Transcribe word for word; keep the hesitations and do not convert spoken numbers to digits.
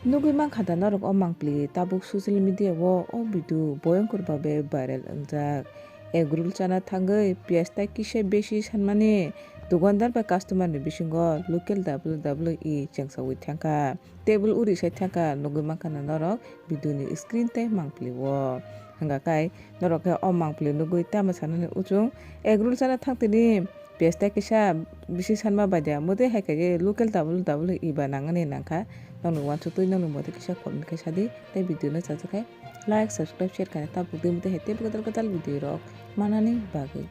Nugwi mankha da norok o mangpili tabuk social media o, o video boyongkor babe viral wngjak. Egg roll chana thangwi piyaj tai kisa besi sanmani dukandar bai customer ni bisingo local W W E chengsawi thangkha. Table uri sai thangkha, nugwi mankha na norok video ni screen tei mangpili o. Hwnga khe norok khe o mangpili nugwi tamo sanani uchung egg roll chana thangtini piyaj tai kisa bisi sanma baida mode hai khe local W W E ba nangani nangkha. Nokni uansukwi nokni mode kisa comment khe sadi tei video no chajak khe like, subscribe, share khaina tabuk di mode hai teibo kwtal kwtal video rok manani bagwi.